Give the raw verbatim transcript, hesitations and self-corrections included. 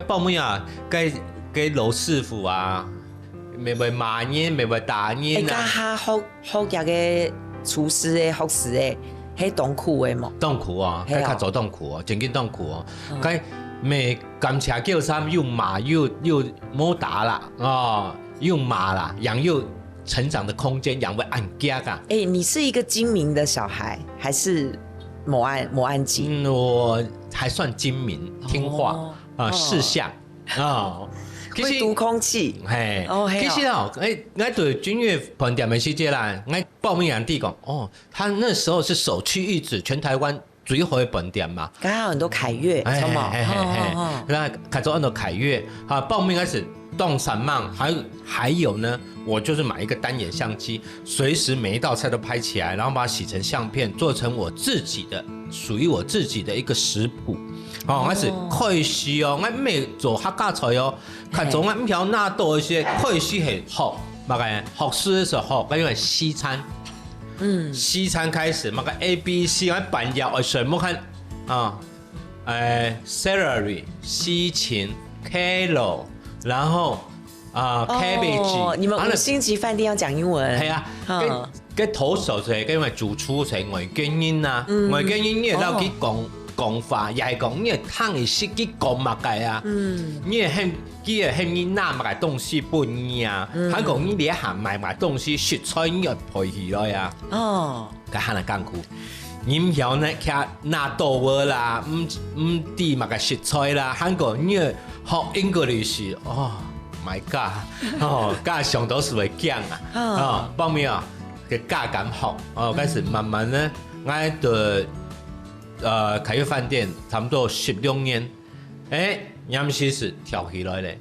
報名啊，該該老師傅啊，乜會罵人，乜會打人啊。哎，該下學學這个廚師个學士个，係當苦个無？當苦哦，係哦。該較早當苦哦，正經當苦哦。嗯。該乜感謝叫啥，又罵又又無打啦，哦，又罵啦，人又成長的空間，人會恁遽啊。哎，你是一個精明的小孩，還是無恁無恁遽？嗯，我還算精明，聽話。哦。啊，哦。識相。哦，其實會讀空氣。嘿，哦，嘿哦。其實哦，哎，𠊎對君悅飯店个時節啦，𠊎報名人哋講，哦，他那時候是首屈一指，全台灣最好个飯店嘛。剛好很多凱悅，哎，知道嗎？嘿，嘿，嘿，嘿。哦，哦，哦。那較早安到凱悅，啊，報名開始動三萬，還還有呢，我就是買一個單眼相機，隨時每一道菜都拍起來，然後把它洗成相片，做成我自己的，屬於我自己的一個食譜。哦，開始開始哦，𠊎毋係做客家菜哦，較早𠊎毋曉拿刀个時，開始係學，麼个學師个時候學，該因為西餐。嗯。西餐開始，麼个A B C，𠊎半夜愛睡，莫看啊，哎，celery、西芹、carrot，然後啊，cabbage，哦，你們五星級飯店要講英文。係啊，嗯。該該徒手做，該因為主廚係外國人啊，嗯。外國人你會曉去講，哦。講話，也係講你會聽佢識去講麼个啊，嗯。你會喊，佢會喊你拿麼个東西分你啊，嗯。還講你這下買麼个東西，食材你愛背起來啊。哦。該還係艱苦。你毋曉呢，佢拿刀仔啦，毋毋知麼个食材啦，還講你愛學English，Oh my God，哦，該想到就會驚啊，嗯。哦，報名啊，該加減學，哦，開始慢慢呢，嗯。𠊎對，呃，凱悅飯店差不多十六年，哎，臨時係跳起來咧。